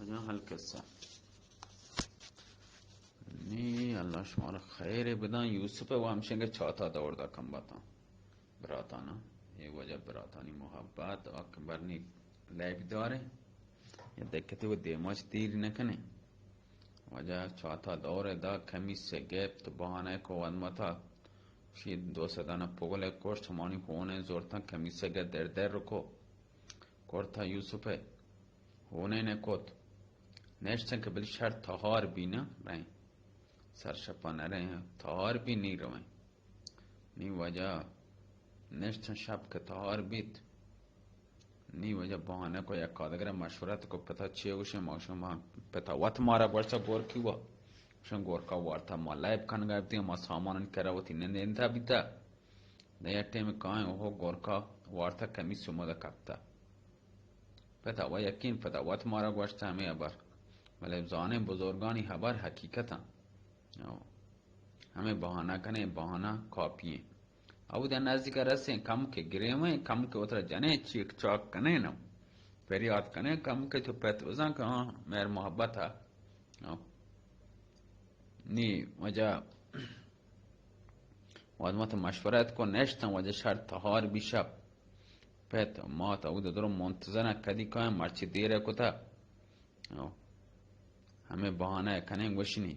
جان حل قصہ۔ نی اللہ شمارا خیر بدان۔ یوسف و ہمشنگ چاتا دور دا کم باتاں براتانا۔ اے وجہ براتانی محبت اکبر نی لیب دارے۔ یا دقتی و دیماچ دیر نکنے۔ وجہ چاتا دور دا کمیس سے گپت بہانے کو ودمتا شی دو سدان پگل کشت ہمانی ہونے زورتاں کمیس سے گپت در در رکو۔ کرتا یوسف ء ہونین ء کت۔ نشتن کہ بلی شر تہار بی نہ رئیں۔ سر شپا نہ رئیں، تہار بی نی رویں۔ نی وجہ نشتن شپ کہ تہار بیت۔ نی وجہ بہانہ کو یک آدگر مشورت کو پتا چے گوشیں ما شما پتا وت مارا گوشتا گورکی وا۔ شن گورکا وارتا ما لیب کنگا بیتیں، ما سامان کرا وتی نندینتا بیتا۔ داں یک ٹیمے کائیں اوہو گورکا وارتہ کمیس سمود ء کپتہ۔ پدا و یکین پدا وت مارا گوشتہ ہمے ہبر۔ بلے زانیں بزرگانی ہبر حقیقتاں۔ او، ہمے بہانہ کنیں، بہانہ کاپی ایں۔ اود ء نزدیک ء رسیں کم کہ گریویں، کم کہ وترا جنیں چیک چاک کنیں نو۔ پریات کنیں کم کہ تو پت بزاں کہ ہاں مہر محبت ء۔ او۔ نی وجہ واد ما تو مشورت کو نشتن وجہ شر تہار بی شپ۔ پت ما تو اود درو منتظر کدی کائیں مرچی دیر کتا۔ او۔ ہمیں بہانہ کنیں گوشنی۔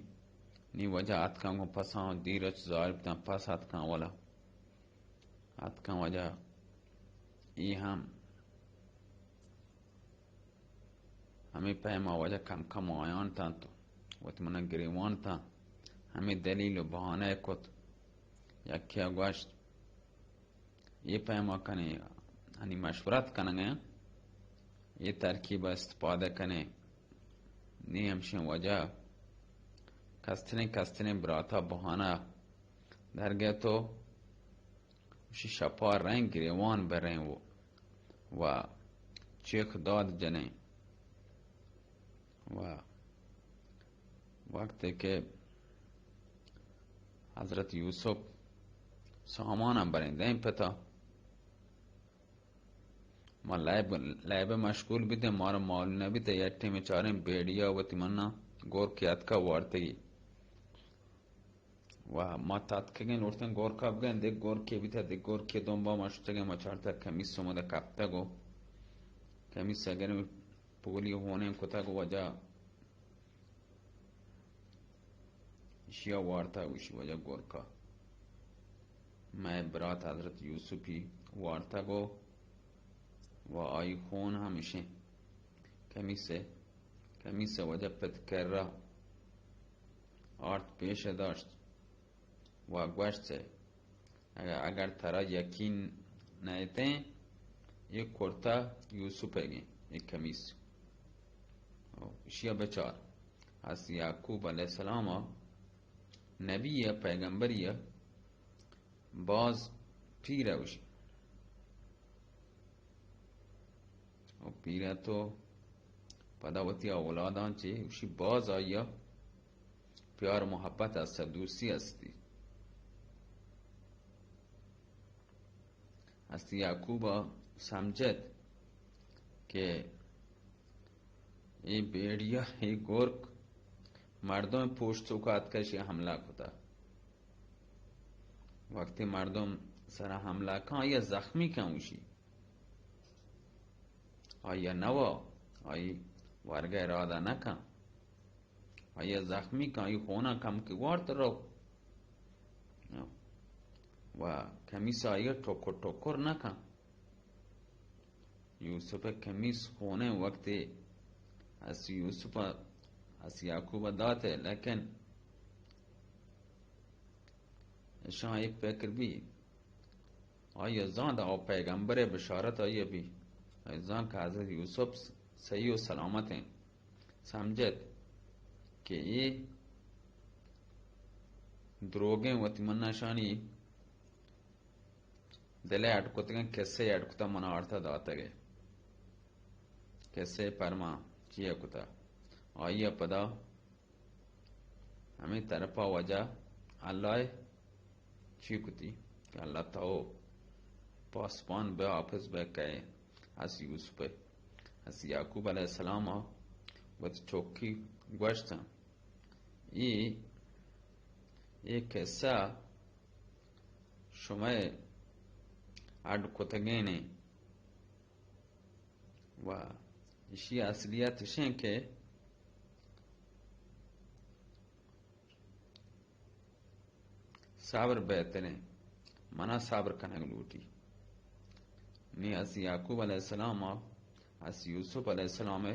نی وجہ اتکاں گو پساں دیر چ ظاہر بتاں پس اتکاں ولا۔ اتکاں وجہ ای ہم ہمے پیما واجہ کم کم آیان تاں تو وت منا گریوان تاں۔ ہمے دلیل و بہانہ کت۔ یکیا گوشت، اے پیما کنے، یعنی مشورت کنگے، اے ترکیب استفادہ کنے۔ نی ہمشیں واجہ کستریں کستریں براتا بہانہ درگئے تو گوشی، شپا رئیں گریوان بریں و، و چیخ داد جنیں و وقتے کہ حضرت یوسف سامان بریں دیں پتا، ما لیب، لیب مشغول بیتیں، مارا معلوم نہ بیتیں، یک ٹیمے چاریں بیڑیا وتی منا گور کے اتکا وارتگی۔ و ما تاتکگیں لوٹتیں گورکا بگیں، دگہ گورکے بیتہ، دگہ گورکے دنبا ما شتگیں، ما چارتہ کمیس سمودہ کپتگ و کمیس اگر پولی ہونیں کتگ و وجہ اشیا وارتہ، گوشی وجہ گورکا مئے برات حضرت یوسفی وارتگ و، و آئی خون ہم اشیں کمیسے، کمیسے وجہ پت کرا آرت پیش داشت و گوشت سے، اگر، اگر ترا یقین نئیتیں، یہ کرتا یوسف ہے گیں، یہ کمیس۔ او، اشیا بچار۔ حضرت یعقوب علیہ السلام نبی یا پیغمبر یا باز پیر اوشی۔ و پیرا تو پدا وتی اولاداں چے گوشی باز آیا پیار محبت است، دوستی استی۔ استی یعقوب سمجھت کہ اے بیڑیا، اے گرک مردم پوشت چوکا اتکا اشی حملہ کتا۔ وقتی مردم سرا حملہ کن، آیا زخمی کن اوشی۔ آیا نوا، آئی ورگا ارادہ نکن۔ آیا زخمی کن، آئی خونا کم کہ وارت رو۔ و کمیس آیا ٹکر ٹکر نکن۔ یوسف کمیس خونے وقتی اس یوسف، اس یعقوب داتے، لیکن اشان ایک فکر بی، آیا زان دا او پیغمبر بشارت آیا بی، آیا زان کہ حضرت یوسف صحیح و سلامت ہیں، سمجھت کہ اے دروگیں وتی منا شانی دل ء اڈ کتگیں، کسے اڈ کتا منا آرتا داتگے۔ کسے پرما چیا کتا؟ آئی ء پدا ہمے طرفا وجہ اللہ ء چی کتی کہ اللہ تو پاسپان بے حافظ بے کئے اس یوسف ء، اس یعقوب علیہ السلام ء وتی چکی گوشتاں، اے، اے قصہ شمئے اڈ کتگین انت و اشی اصلیت اش انت کہ صبر بہتریں، منا صبر کنگ لوٹی۔ نی از یعقوب علیہ السلام ء از یوسف علیہ السلام ء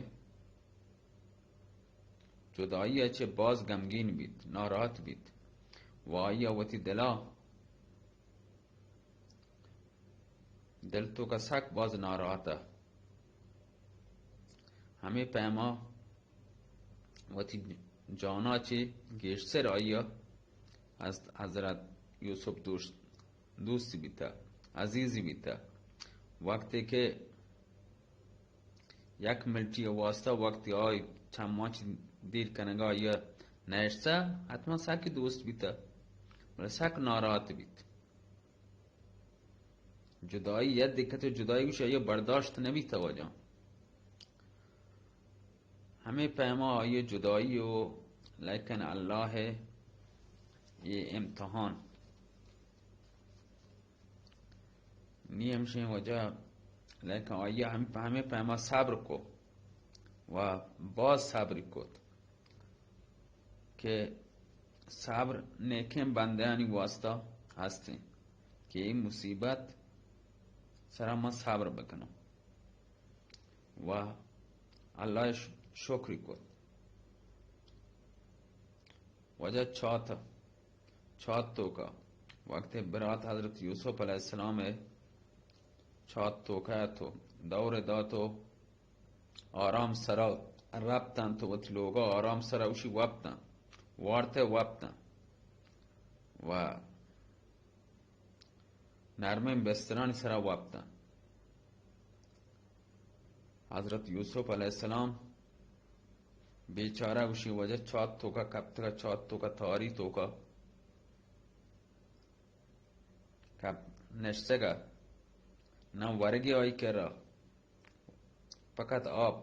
جدائی ء چہ باز غمگین بیت، ناراحت بیت و آئی ء وتی دل ء دل توکا سک باز ناراحت ء۔ ہمے پیما وتی جانا چہ گیشتر آئی ء از حضرت یوسف دوست، دوستی بیتا، عزیزی بیتا۔ وقتی کہ یک منٹی واسطہ، وقتی آئی چماں چہ دیر کنگا آئی ء نشتا، حتما سکی دوست بیتا، بلے سک ناراحت بیت۔ جدائی یک دقت جدائی گوش آئی برداشت نہ بیت واجہ۔ ہمے پیما آئی جدائی و لیکن اللہ ہے یہ امتحان نی ہمشیں وجہ، لیکن آئی ہم، ہمے پیما صبر کو و باز صبر کت۔ کہ صبر نیکیں بندیانی واسطہ ہستیں کہ اے مصیبت سرا من صبر بکنم و اللہ ش-، شکری کت۔ واجہ چات، چات توکا وقت برات حضرت یوسف علیہ السلام چات توکا تو دور داتو آرام سرا رپتنت و وتی لوگا آرام سرا اوشی وپتنت، وارتہ وپتنت و نرمیں بسترانی سرا وپتنت۔ حضرت یوسف علیہ السلام بیچارہ اوشی وجہ چات توکا کپتگا، چات توکا تاری توکا کپ نشتگا، نہ ورگی آئی کرا، فقط آپ،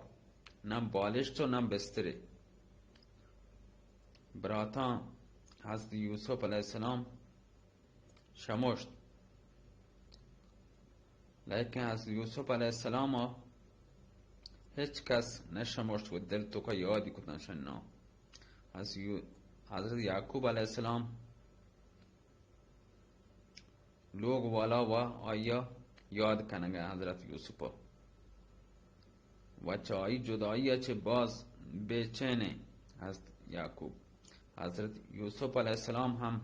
نہ بالشت و نہ بسترے۔ براتاں حضرت یوسف علیہ السلام شمشت، لیکن حضرت یوسف علیہ السلام ہچ کس نہ شمشت و دل توکا یادی کتن شنا۔ حضرت یو-، حضرت یعقوب علیہ السلام لوگ والا و آئی ء یاد کنگ ء حضرت یوسف ء و چہ آئی جدائی ء چہ باز بے چین ء حضرت یعقوب۔ حضرت یوسف علیہ السلام ہم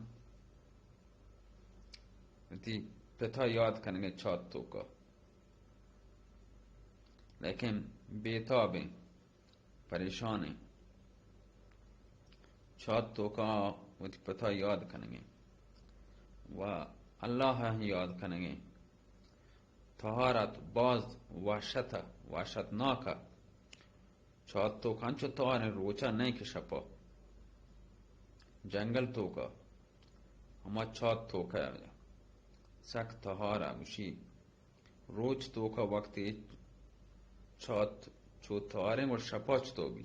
وتی پتا یاد کنگ ء چات توکا، لیکن بے تاب ء پریشان انت۔ چات توکا وتی پتا یاد کنگیں و اللہ ء یاد کنگیں۔ تہارت باز وحشت ء وحشتناک ء۔ چات توکا انچو تہاریں روچا نئیں کہ شپا۔ جنگل توکا ہما چات توکا سک تہار ء گوشی۔ روچ توکا وقتی چات چو تہاریں گڑا شپا چتو بی؟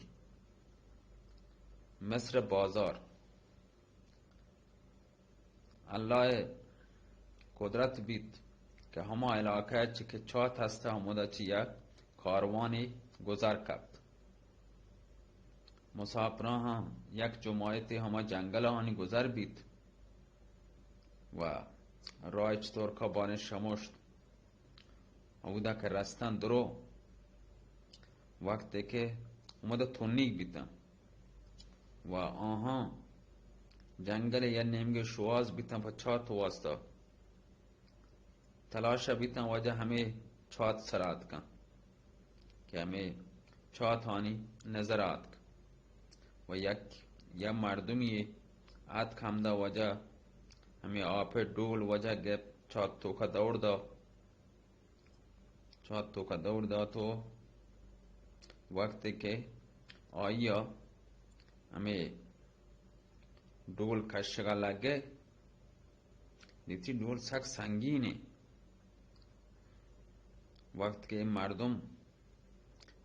مصر بازار۔ اللہ قدرت بیت کہ ہما علاقہ چہ کہ چات ہست ہمودا چہ یک کاروانی گزر کپت۔ مسافراں ہم یک جماعتے ہما جنگلانی گزر بیت و راہ چطور کا باریں شمشت۔ اودا کہ رستن درو وقتے کہ اومدہ تنیگ بیتن و آہاں جنگل یا نیمگے شواز بیتن پہ چات واسطہ تلاشہ بیتن، واجہ ہمے چات سرا اتکن کہ ہمے چات آنی نظر آتک و یک یا مردمی آتک ہمدا واجہ ہمے آپے ڈول واجہ گپت چات توکا دور دا۔ چات توکا دور دات و وقتے کہ آئی ء ہمے ڈول کشگا لگے، دیتی ڈول سک سنگین انت۔ وقت کہ مردم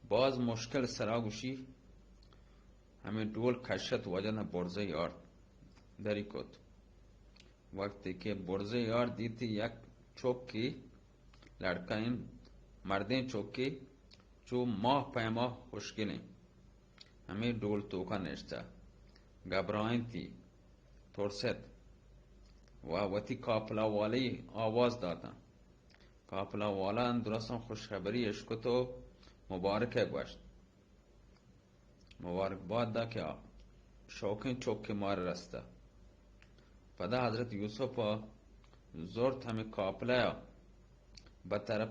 باز مشکل سرا گوشی ہمے ڈول کشت، واجہ ءَ برزے آرت، دری کت۔ وقتی کہ برزے آرت، دیتی یک چوکی، لڑکائیں مردیں چوکی، چو ماہ پیما خوشگلیں، ہمے ڈول توکا نشتہ، گھبرائینتی، ترست و وتی قافلہ والے آواز داتاں۔ قافلہ والا درستاں خوشخبری اشکت و مبارک ءَ گوشت۔ مبارکباد دا کہ آ شوکیں چوکے مارا رستہ۔ پدا حضرت یوسف ءَ زرت ہمے قافلہ ءَ بہ طرف،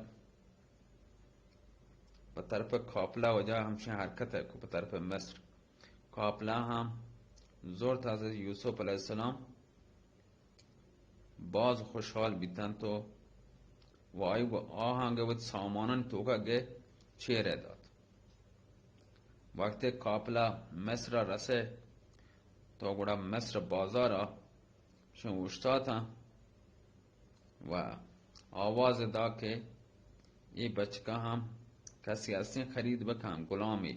بہ طرف قافلہ، واجہ ہمشیں حرکت ءَ کو بہ طرف مصر۔ قافلہ ہم زرت حضرت یوسف علیہ السلام باز خوشحال بیتنت و و آئی و آہاں گہ وت سامانانی توکا گہ چیرہ دات۔ وقتی قافلہ مصر ءَ رسے تو گڑا مصر بازار ءَ شن اوشتاتاں و آواز دا کہ اے بچکاں ہم کسی ہستیں خرید بکن، غلامی۔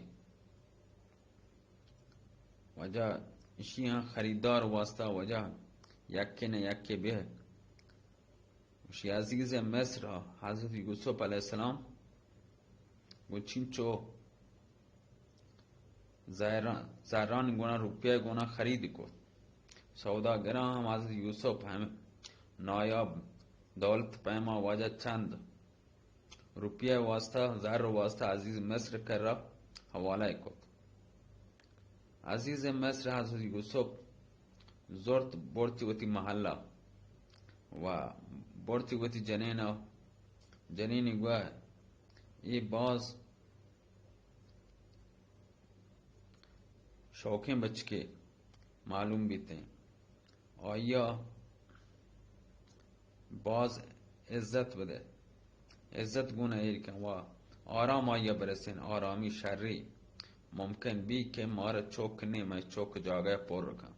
واجہ اشیاں خریدار واسطہ واجہ یکے نہ یکے بہ۔ اشی عزیز مصر حضرت یوسف علیہ السلام گوں چنچو زہران، زہران گونا، روپیہ گونا خرید کو۔ سوداگراں ہم حضرت یوسف ہم نایاب دولت پیما واجہ چند روپیہ واسطہ، زر واسطہ عزیز مصر کرا حوالہ کت۔ عزیز مصر حضرت یوسف زرت، برتی وتی محلہ و برتی وتی جنین، جنینی گوہ، اے باز شوکیں بچکے معلوم بیتیں۔ آئیا باز عزت بدے، عزت گون ایر کن و آرام آئیا برسین، آرامی شری۔ ممکن بی کہ مارا چوک نے، مئے چوک جاگہ پر کن،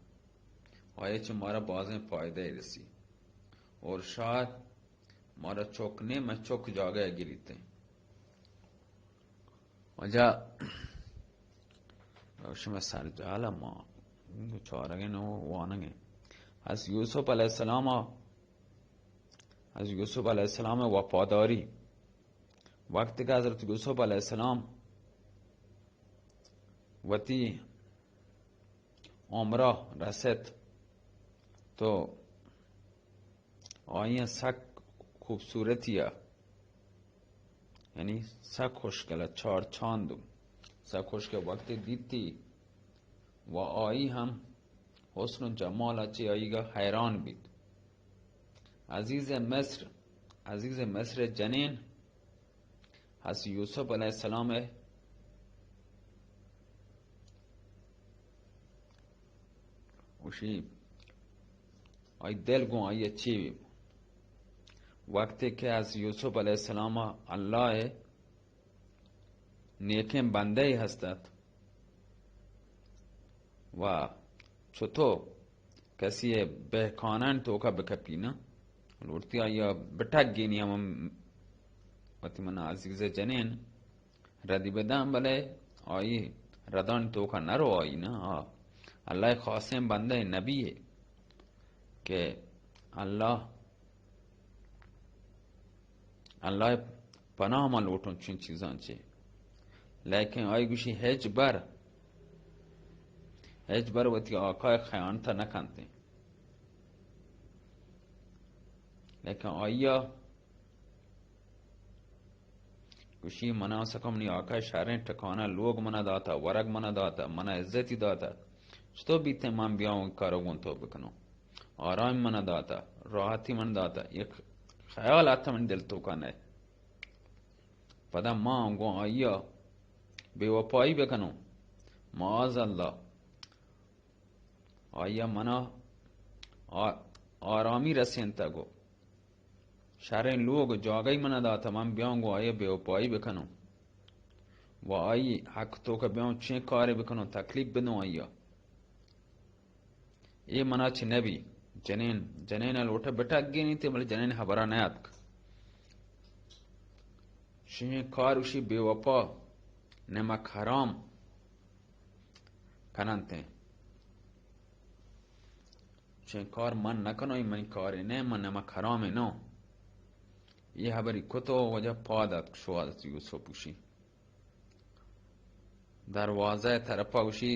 آئیا چہ مارا بازیں فائدہ رسی اور شاید مارا چوک نے، مئے چوک جاگہ گریتیں۔ واجہ شمئے سرجال ءَ ما چارگیں و وانگیں۔ از یوسف علیہ السلام ءَ، از یوسف علیہ السلام ءِ وفاداری، وقتی کہ حضرت یوسف علیہ السلام وتی عمرہ رست تو آئی ءَ سک خوبصورتی ءَ، یعنی سک خوشگل ءَ، چار چاند ءَ سک خوشگل وقتی دیتی و آئی ہم حسن و جمال ءَ چہ آئیگا حیران بیت۔ عزیز مصر، عزیز مصر جنین حضرت یوسف علیہ السلام ءَ گوشی، آئی دل گوں آئی ءَ چی بی؟ وقتی کہ حضرت یوسف علیہ السلام ءَ اللہ ءِ نیکیں بندے ہست ات و چتو کسی ءِ بہکانانی توکا بکپی نہ، لوٹتی آئی ءَ بٹگینی ہم وتی من عزیز جنین ردی بداں، بلے آئی ردانی توکا نہ رو آئی نہ، آ اللہ ءِ خاصیں بندے نبی ئے کہ اللہ، اللہ ءِ پناہ ما لوٹوں چین چیزاں چے۔ لیکن آئی گوشی ہچ بر، ہچ بر وتی آقا ءِ خیانت نہ کنتے۔ لیکن آئی ءَ گوشی، منا سکا منی آقا ءِ شریں ٹکانہ لوگ منا داتا، ورگ منا داتا، منا عزتی داتا۔ چطور بیتے من بیاؤں کارو گوں تو بکنوں؟ آرام منا داتا، راحتی من داتا۔ یک خیال آتا من دل توکا نہ۔ پدا ما گوں آئی ءَ بے وفائی بکنوں۔ معاذ اللہ۔ آئی ءَ منا آ-، آرامی رسینتگ و شریں لوگ و جاگہی منا داتہ، من بیاں گوں آئی ءَ بے وپائی بکنوں و آئی حق توکا بیاں چیں کارے بکنوں، تکلیف بدوں آئی ءَ۔ اے منا چہ نبی۔ جنین، جنین ءَ لوٹہ بٹگینیتے، بلے جنین ہبرا نیاتک۔ شہیں کار گوشی بے وپا، نمک حرام، کننت۔ چین کار من نکنو، ای منی کاری نہ، من نمک حرامے نو۔ یہ حبری کتو وجہ پاد اتک شو حضرت یوسف گوشی۔ دروازہ طرفا گوشی،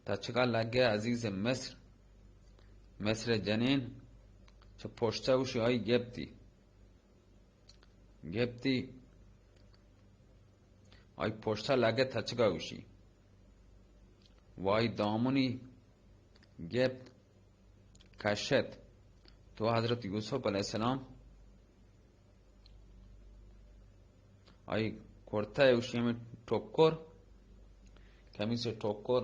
تچگا لگے عزیز مصر، مصر جنین، چہ پشتا گوشی آئی گپتی۔ گپتی، آئی پشتا لگے تچگا گوشی۔ و آئی دامنی گپت، کشت۔ تو حضرت یوسف علیہ السلام آئی کرتہ اوشی ہمیں ٹکر، کمیس ٹکر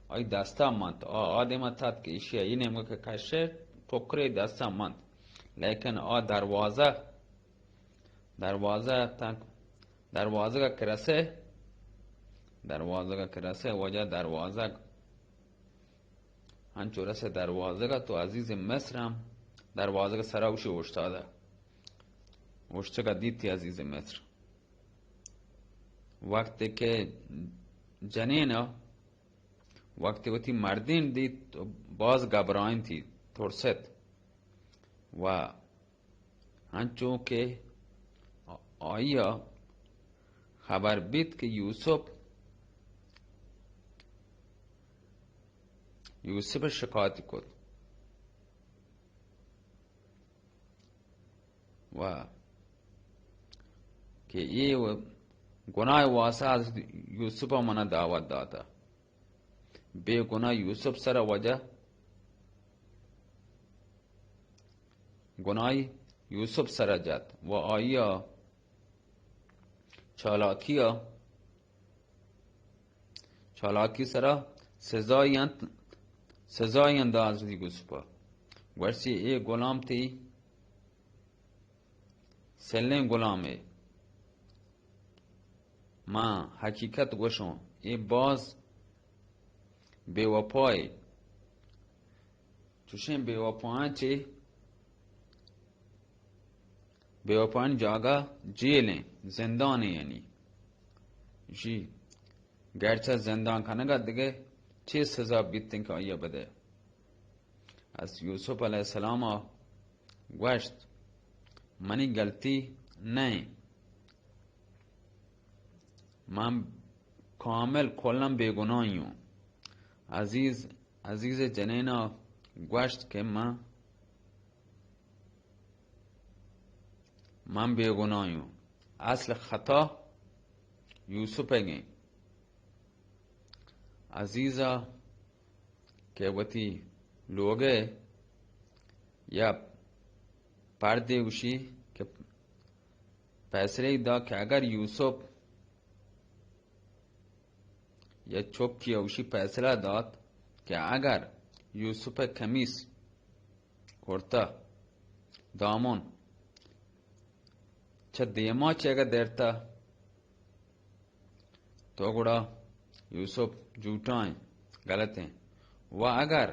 آئی دستا منت۔ آ، آ دیما تت کہ ایشی ای نیمگا کہ کشت، ٹکرے دستا منت۔ لیکن آ دروازہ، دروازہ تک، دروازگا کہ رسے، دروازگا کہ رسے، وجہ دروازگ انچو رسے دروازگا، تو عزیز مصر ہم دروازگ سرا اوشی اوشتادہ، اوشتگا دیتی عزیز مصر۔ وقتی کہ جنین، وقتی وتی مردین دیت، باز گھبرائنتی، ترست۔ و انچو کہ آئیا خبر بیت کہ یوسف، یوسف شکایت کت و کہ اے گناہ واسطہ از یوسف منا دعوت داتا۔ بے گناہ یوسف سرا وجہ، گناہی یوسف سرا جت و آئیا چالاکیا، چالاکی سرا سزائی انت، سزائی انداز دی یوسفا۔ گوشتی، اے غلام تی سلیں غلامے۔ ما حقیقت گوشوں، اے باز بے وفائے۔ چوشیں بے وفایاں چے، بے وفایانی جاگہ جیل ایں، زندان ایں یعنی۔ جی، گرچہ زندان کنگا دگہ چے سزا بیتیں کہ آئیا بدے۔ از یوسف علیہ السلام گوشت، منی غلطی نہ ایں، من کامل کلاً بے گناہی اوں۔ عزیز، عزیز جنینا گوشت کہ من، من بے گناہی اوں۔ اصل خطا یوسف ایں۔ عزیزا کہ وتی لوگے یا پردے گوشی کہ فیصلہ دا کہ اگر یوسف یا چکی اوشی فیصلہ دات کہ اگر یوسف کمیس، کرتہ، دامن چہ دیما چہ اگہ درتہ، تو گڑا یوسف جھوٹائیں، غلطیں۔ و اگر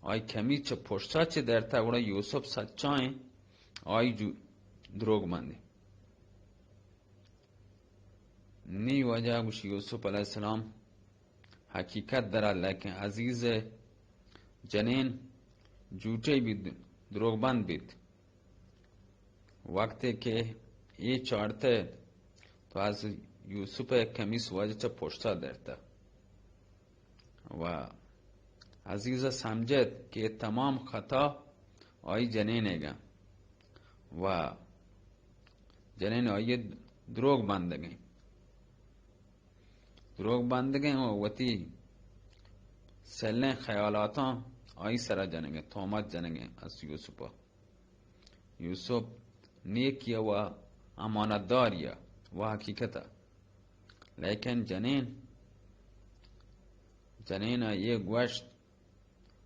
آئی کمیس چہ پشتا چہ درتہ، گڑا یوسف سچائیں، آئی جو دروگ بندیں۔ نی وجہ گوشی یوسف علیہ السلام حقیقت درا، لیکن عزیز جنین جھوٹے بیت، دروگ بند بیت۔ وقتے کہ اے چارتے تو از یوسف کمیس وجہ چہ پشتا درتہ۔ و عزیز سمجھت کہ تمام خطا آئی جنین گا و جنین آئی دروگ بندگیں۔ دروگ بندگیں و وتی سلیں خیالاتاں آئی سرا جنگیں، تہمت جنگیں از یوسفا۔ یوسف نیکی و امانت داری و حقیقت، لیکن جنین، جنین یہ گوشت،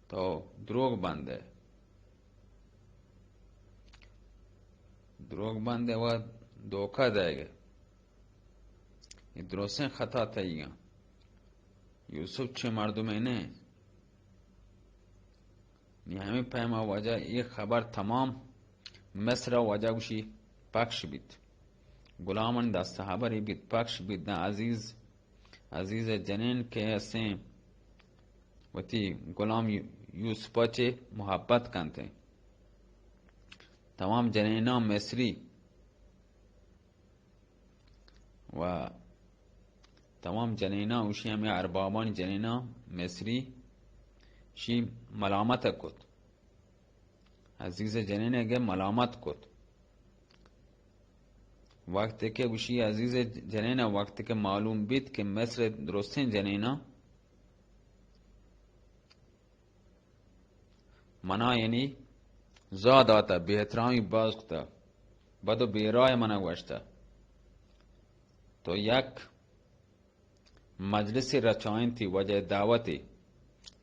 تو دروگ بندے، دروگ بندے و دھوکہ دے گے۔ یہ درستیں خطا تئیگاں۔ یوسف چے مردمے نہ۔ نی ہمے پیما وجہ یہ خبر تمام مصر وجہ گوشی پکش بیت۔ غلامانی دست حبری بیت، پکش بیت، داں عزیز، عزیز جنین کہ ہستیں وتی غلام یو-، یوسف ءَ چہ محبت کنت۔ تمام جنیناں مصری و تمام جنیناں، اوشی ہمیں اربابانی جنیناں مصری شی ملامت کت۔ عزیز جنین ءَ گہ ملامت کت۔ وقتی کہ گوشی عزیز جنین ءَ وقتی کہ معلوم بیت کہ مصر درستیں جنیناں منا یعنی زا داتا، بے احترامی باز کتا، بد و بیرائے منا گوشتا، تو یک مجلسے رچائینتی، واجہ دعوتے،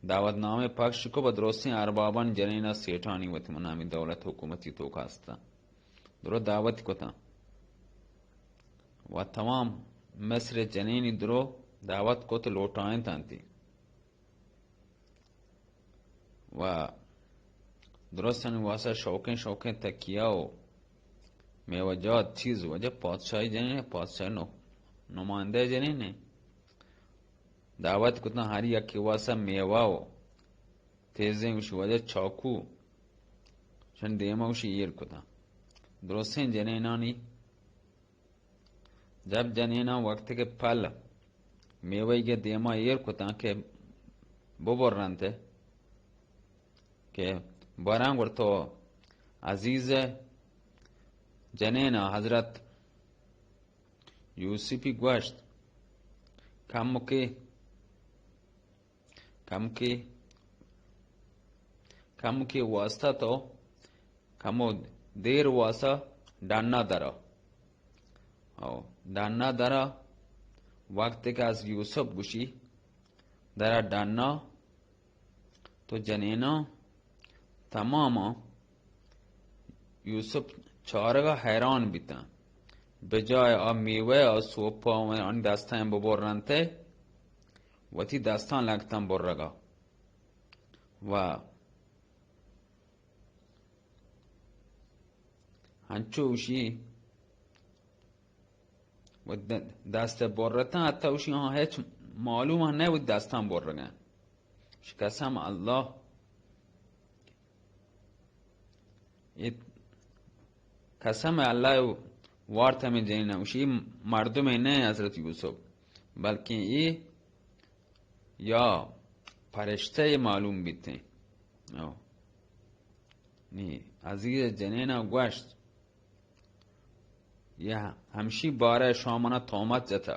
دعوت نامے پخش کو، بہ درستیں اربابانی جنینا سیٹانی وتی منا ہمیں دولت حکومتی توکا ہستا، درو دعوت کتا و تمام مصر جنینی درو دعوت کت، لوٹائینتانتی۔ و درستانی واسطہ شوقیں شوقیں تکیہ و میوہ جات چیز، واجہ پادشاہی جنین، پادشاہی نو-، نمائندہ جنین دعوت کتن، ہر یکی واسطہ میوہ و تیزیں گوشی واجہ چاکو شن دیما گوشی ایر کتن۔ درستیں جنینانی جب جنیناں وقت کہ پل میوہ ءِ دیما ایر کتاں کہ ببرنت، کہ براں گڑا تو عزیز جنیناں حضرت یوسفی گوشت، کمکے کمکے، کمکے واسطہ تو کمو دیر واسطہ ڈنا درا۔ او ڈنا درا، وقت کہ از یوسف گوشی درا ڈنا، تو جنینا تماما یوسف چارگا حیران بیتاں۔ بجائے آ میوہ آ سوپا آن دستاں ببرنتے، وتی دستاں لگتاں برگا۔ و ہنچو اوشی و د-، دست برتاں، حتی اوشی ہاں ہچ معلوم نہ وتی دستاں برگاں۔ قسم اللہ، اے قسم اللہ وارت ہمیں جنین، اوشی مردم نہ حضرت یوسف، بلکہ اے یا پرشتہ معلوم بیتیں۔ او۔ نی، عزیز جنینا گوشت، یا ہمشی بارہ شما منا تومت جتا۔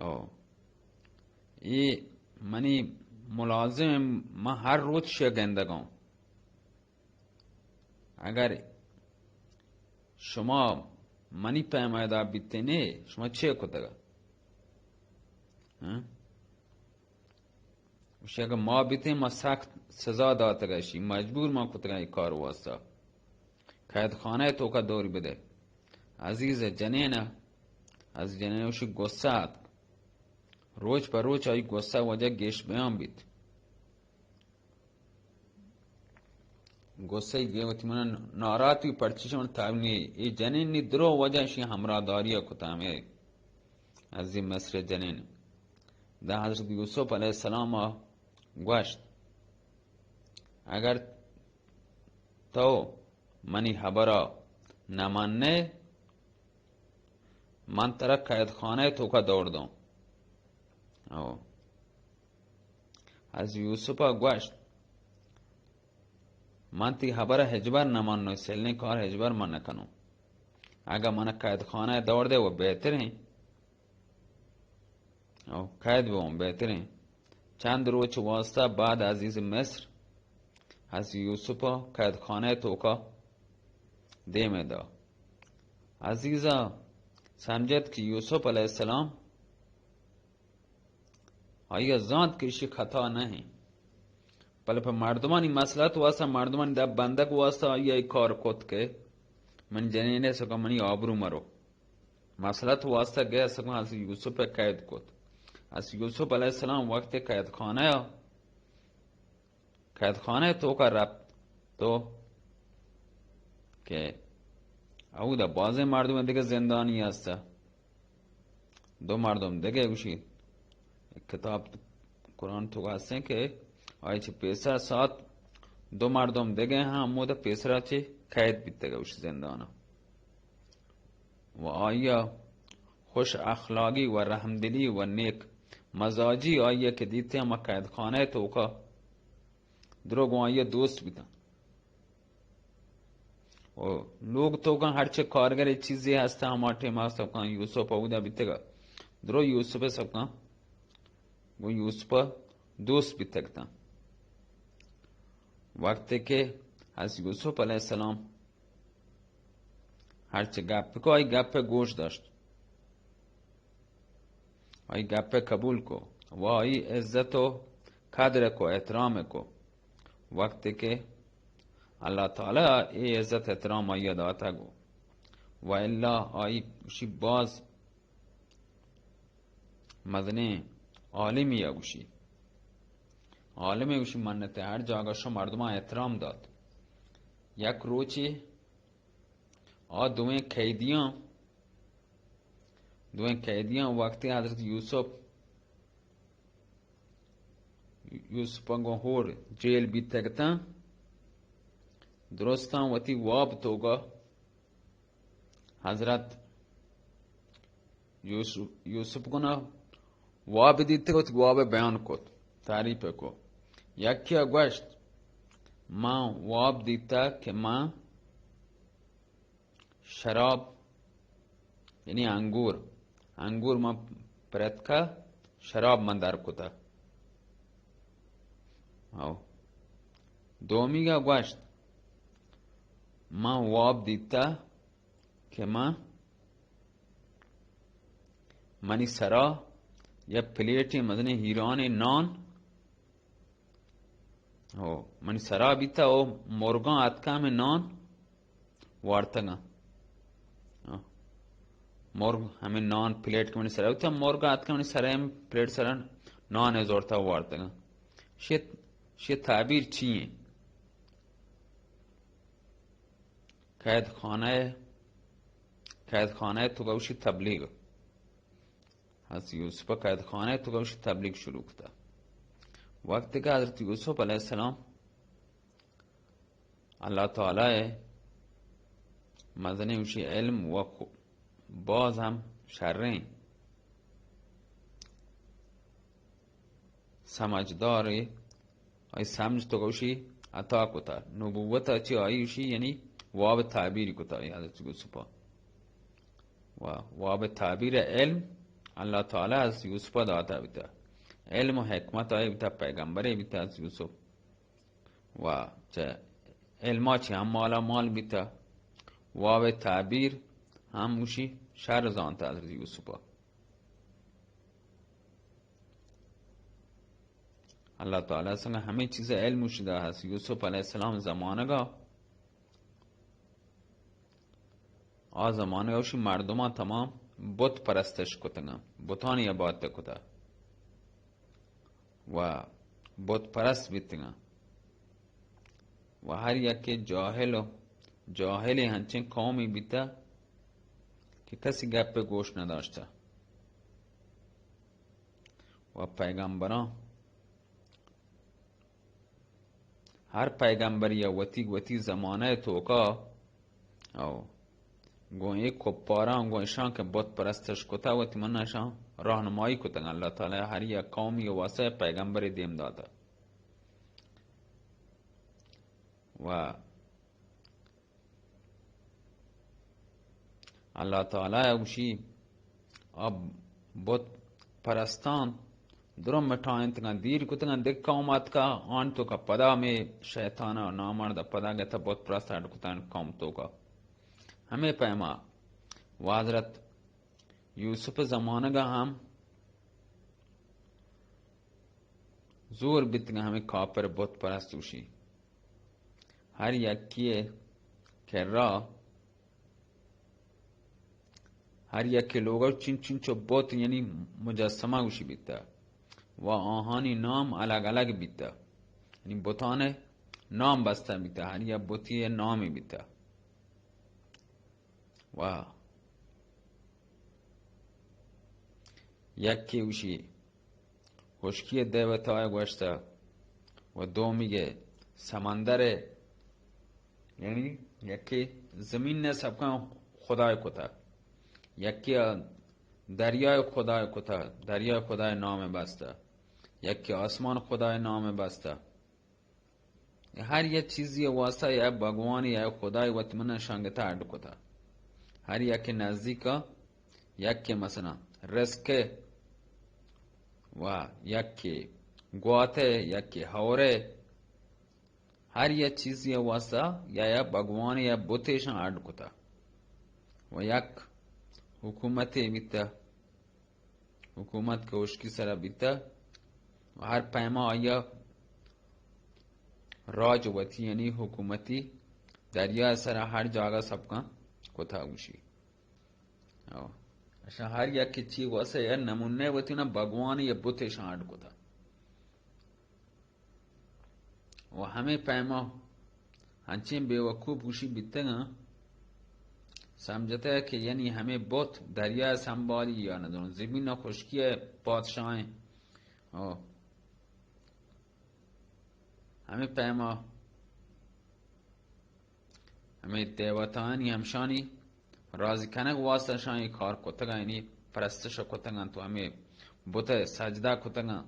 او۔ اے منی ملازم، من ہر روچ شہ گندگاں۔ اگر شما منی پیما ادا بیتینے، شما چے کتگا؟ ہاں؟ گوشی، اگہ ما بیتیں، ما سخت سزا داتگ اشی، مجبور ما کتگاں اے کار واسطہ۔ قید خانہ توکا دور بدے۔ عزیز جنین، از جنین اوشی غصہ ات۔ روچ پہ روچ آئی غصہ وجہ گیش بیان بیت۔ غصہ گے وتی من ناراحت وی، پرچی شمن تاب نی، اے جنین نی درو وجہ شی ہمراہ داری کتا ہمیں۔ عزیز مصر جنین دا حضرت یوسف علیہ السلام گوشت، اگر تو منی حبرا نہ منے، من ترا قید خانہ توکا دور دوں۔ او۔ از یوسف گوشت، من تی حبر ہچبر نہ منوں، سلیں کار ہچبر من نہ کنوں۔ اگہ من قید خانہ دور دے، وہ بہتریں۔ او قید بہ اوں بہتریں۔ چند روچ واسطہ بعد عزیز مصر از یوسف قید خانہ توکا دیم دا۔ عزیزا سمجھت کہ یوسف علیہ السلام آئی زانت کہ اشی خطا نہ ہیں، بلے پہ مردمانی مصلحت واسطہ، مردمانی دپ بندگ واسطہ آئی ای کار کت کہ من جنین سکا منی آبرو مرو۔ مصلحت واسطہ گئے سکا از یوسف قید کت۔ از یوسف علیہ السلام وقت قید خانہ، قید خانہ توکا رفت تو کہ اودا بازیں مردم دیگہ زندانی ہستا۔ دو مردم دگہ گوشی، کتاب قرآن توکا ہستیں کہ آئی چہ پیسرا سات دو مردم دگہ ہم ہمودا پیسرا چہ قید بیتگ، اوش زندانا۔ و آئیا خوش اخلاقی و رحمدلی و نیک مزاجی آئیا کہ دیتیں ہما قید خانہ توکا، درو گوں آئیا دوست بیتاں۔ و لوگ توکا ہرچے کارگر چیزے ہستاں، ہما ٹیما سبکاں یوسف اودا بیتگا، درو یوسف سبکاں گوں یوسف دوست بیتگتاں۔ وقتے کہ حضرت یوسف علیہ السلام ہرچے گپ کو، آئی گپ گوش داشت، آئی گپ قبول کو و آئی عزت و قدر کو، احترام کو۔ وقتے کہ اللہ تعالی اے عزت احترام آئی داتا گو، و الا آئی گوشی باز مزنیں عالمی یا گوشی، عالمی گوشی منت ہر جاگہ شو مردمان احترام دات۔ یک روچے آ دوئیں قیدیاں، دوئیں قیدیاں وقتی حضرت یوسف، یوسف گوں ہور جیل بیتگتاں، درستاں وتی واب توگا حضرت یوسف، یوسف گنا واب دیتگ، وتی واب بیان کت، تعریف کو۔ یکی گوشت، من واب دیتا کہ من شراب، یعنی انگور، انگور من پرتکا، شراب من در کتا۔ او دومیگا گوشت، من واب دیتا کہ من، منی سرا یا پلیٹیں مزنیں ہیرانیں نان، او منی سرا بیتا، او مرگاں اتکا ہمیں نان وارتگاں۔ او مرگ ہمیں نان پلیٹ کہ منی سرا بیتا، مرگاں اتکا منی سرا ہم پلیٹ سرا نان زورتا وارتگاں۔ شی، شی تعبیر چی ہیں؟ قید خانہ، قید خانہ توکا گوشی تبلیغ۔ حضرت یوسف قید خانہ توکا گوشی تبلیغ شروع کتا۔ وقتی کہ حضرت یوسف علیہ السلام اللہ تعالی مزنیں گوشی علم و خو-، باز ہم شریں سمجھدارے، آئی سمجھ توکا گوشی عطا کتا۔ نبوت چی آئی گوشی یعنی واب تعبیر کتا آئی حضرت یوسف۔ و واب تعبیر علم اللہ تعالی از یوسف داتا بیتا۔ علم و حکمت آئی بیتا، پیغمبرے بیتا از یوسف۔ و چہ علما چہ ہم مالا مال بیتا۔ واب تعبیر ہم گوشی شر زانتا حضرت یوسف۔ اللہ تعالی سنگا ہمیں چیز علم گوشی دا ہست۔ یوسف علیہ السلام زمانگا، آ زمانگا گوشی مردمان تمام بت پرستش کتگاں، بتانی عبادت کتا و بت پرست بیتگاں۔ و ہر یکے جاہل و جاہلے ہنچیں قومی بیتا کہ کسی گپ گوش نداشتا۔ و پیغمبراں، ہر پیغمبری وتی وتی زمانہ توکا او گوں اے کپاراں، گوں اشاں کہ بت پرستش کتا، وتی من اشاں راہنمائی کتگ۔ اللہ تعالی ہر یک قومی واسطہ پیغمبرے دیم داتا۔ و اللہ تعالی گوشی، آ بت پرستان درو مٹائینتگاں، دیر کتگاں، دگہ قوم آتکا، آن توکا پدا ہمے شیطان و نامرد پدا گتا بت پرست اڈ کتن قوم توکا۔ ہمے پیما و حضرت یوسف زمانگا ہم زور بیتگاں ہمے کافر بت پرست گوشی۔ ہر یکے کرا، ہر یکے لوگا چنچو چنچو بت، یعنی مجسمہ گوشی بیتا و آہانی نام الگ الگ بیتا، یعنی بتانے نام بستا بیتا، ہر یک بتی نامی بیتا۔ و یکے گوشی خشکی ءِ دیوتائے گوشتہ و دومی ءَ سمندر ءِ، یعنی یکے زمین ءِ سبکاں خدائے کتہ، یکے ءَ دریائے خدائے کتہ، دریائے خدائے نام ءَ بستہ، یکے آسمان خدائے نام ءَ بستہ۔ ہر یک چیزی واسطہ یک بھگوانے، یک خدائے وت من شانگتا اڈ کتا۔ ہر یک نزدیکا، یک مثلاً رزق و یک گواتے، یک ہورے، ہر یک چیزی واسطہ یا یک بھگوانے یا بتیشان اڈ کتا و یک حکومتے بیتا۔ حکومت کہ خشکی سرا بیتہ و ہر پیما آیا راج وتی، یعنی حکومتی دریا سرا ہر جاگہ سبکاں کتا گوشی۔ او، اشان ہر یک چی واسہ یا نمونہ وتی نا بھگوان یا بت اشان اڈ کتا۔ و ہمے پیما انچیں بے وقوف گوشی بیتگاں، سمجھتہ کہ یعنی ہمے بت دریا سنبھالی یا ندونوں زمین خشکی پادشاہیں۔ او ہمے پیما ہمے دیوتانی ہمشانی راضی کنگ واسطہ شان اے کار کتگاں، یعنی پرستش کتگاں، تو ہمے بت سجدہ کتگاں۔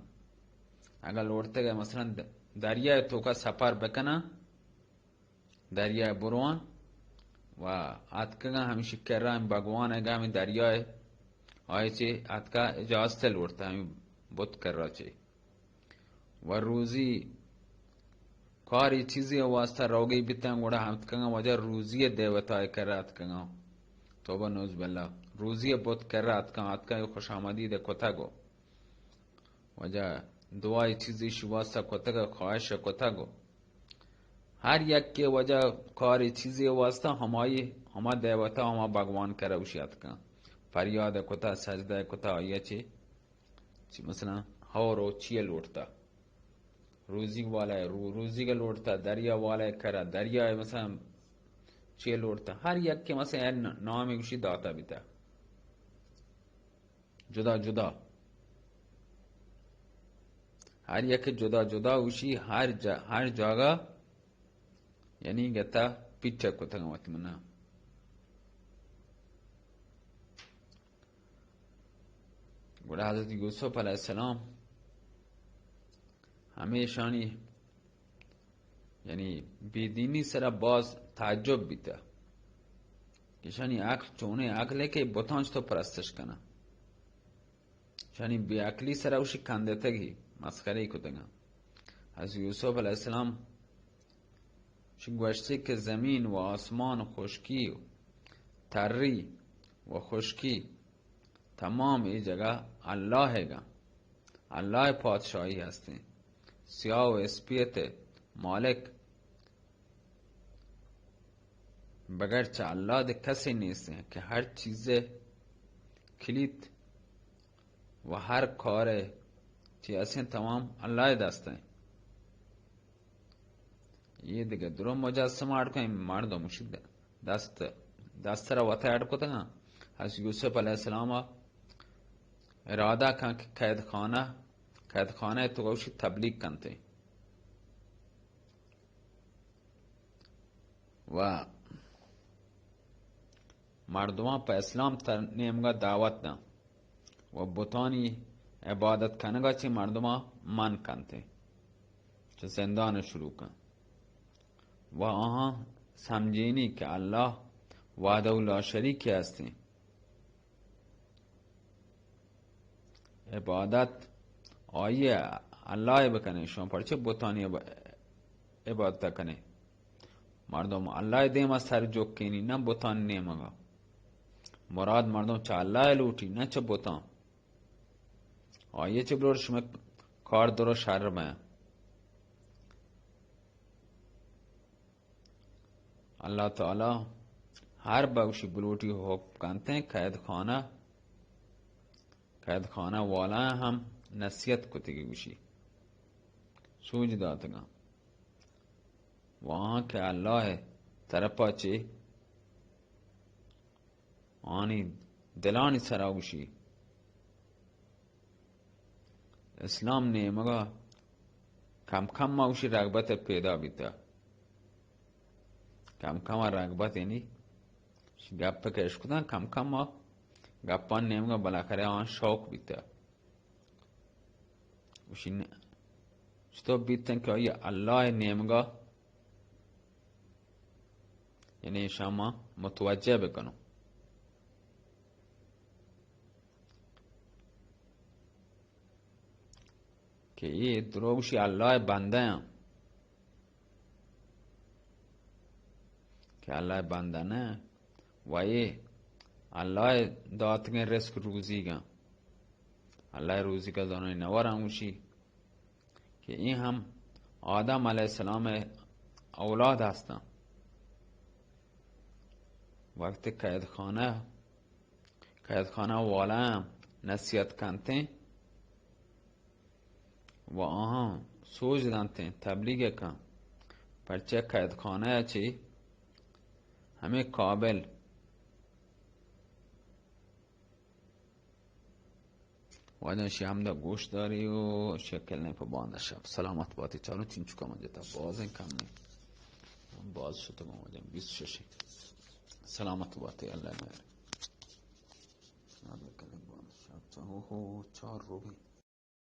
اگر لوٹتگ مثلاً د-، دریا توکا سفر بکناں، دریا بروان و آتکگاں ہمشی کرا ہم بھگوان اگا ہمیں دریا آئے چے آتکا اجازت لوٹتا ہمیں بت کرا چے۔ و روزی کاری چیزی واسطہ روگی بیتن، گڑا ہم اتکگاں واجہ روزی دیوتا کرا اتکگاں۔ توبہ نعوذ باللہ۔ روزی بت کرا اتکاں، اتکاں خوش آمدید کتگو۔ واجہ دعای چیزی شی واسطہ کتگ، خواہش کتگو۔ ہر یک کے واجہ کاری چیزی واسطہ ہمائی، ہما دیوتا، ہما بھگوان کرا اوشی اتکاں۔ پریاد کتا، سجدہ کتا، آیا چی چی مثلاً ہور و چیئے لوٹتا، روزی والا رو-، روزی کا لوٹتا، دریا والا کرا، دریا مثلاً چیئے لوٹتا، ہر یک کے مثلاً اے ن-، نام گوشی داتا بیتا، جدا جدا، ہر یک جدا جدا گوشی، ہر جا-، ہر جاگہ یعنی گتا پیچھا کتگاں وت منا۔ گڑا حضرت یوسف علیہ السلام ہمیشانی یعنی بے دینی سرا باز تعجب بیتا کہ شانی عقل چونے عقل ہے کہ بتانچ تو پرستش کنا۔ شانی بے عقلی سرا اوشی کندتگی مسخرے کتگاں۔ حضرت یوسف علیہ السلام شی گوشتی کہ زمین و آسمان و خشکی و تری و خشکی تمام اے جگہ اللہ گا، اللہ پادشاہی ہستیں۔ سیاہ و اسپیت مالک بغیر چہ اللہ دے کسے نیستیں کہ ہر چیزے کلیت و ہر کارے چی ہستیں تمام اللہ دستیں۔ یہ دگہ درو مجسمہ اڈ کن، مردم اشی دست، دست را وتا اڈ کتگاں۔ حضرت یوسف علیہ السلام ارادہ کن کہ قید خانہ، قید خانہ تو اشی تبلیغ کنتے و مردمان پہ اسلام تر نیمگا دعوت دن و بتانی عبادت کنگا چہ مردمان من کنتے، چہ زندان شروع کن و آہاں سمجھینی کہ اللہ وحدہ لا شریک ہستیں۔ عبادت آئی اللہ بکنے، شما پرچہ بتانی عب-، عبادت کنے؟ مردم اللہ دیما سر جوکینی، نہ بتان نیمگا۔ مراد مردم چہ اللہ لوٹی، نہ چہ بتان۔ آئی چہ بلور شما کار درو شر بین۔ اللہ تعالی ہر بگوشی بلوٹی حکم کنتیں، قید خانہ، قید خانہ والا ہم نصیحت کتگی گوشی، سوج داتگاں۔ وہاں کہ اللہ طرفا چے آنی دلانی سرا گوشی، اسلام نیمگا کم کم ما اوشی رغبت پیدا بیتا، کم کم رغبت، یعنی گپ کہ اشکتن، کم کم ما گپان نیمگا بالاخره آن شوق بیتا. اوشی نه، چطور بیتن که آیا الله نیمگا، یعنی شما متوجه بکنو که ای دروگشی الله بنده هم، که الله بنده نه، و ای الله داتگیں رزق روزیگا، الله روزیگا زانای نوارم گوشی که این هم آدم علیه السلام اولاد هستن. وقتی قیدخانه، قیدخانه والا هم نصیحت کنتیں و آهان سوج دنتیں، تبلیغ کن، پرچه قیدخانه چی همه کابل واجہ شی ہمدا گوش داری و شکل نہیں پہ باندا شپ. سلامت باتی چارو چنچو کم جتا بازیں کم نہیں. باز شتگوں واجہ بیست شش. سلامت باتی اللہ مہر. شپ چاہو ہو چار روگی.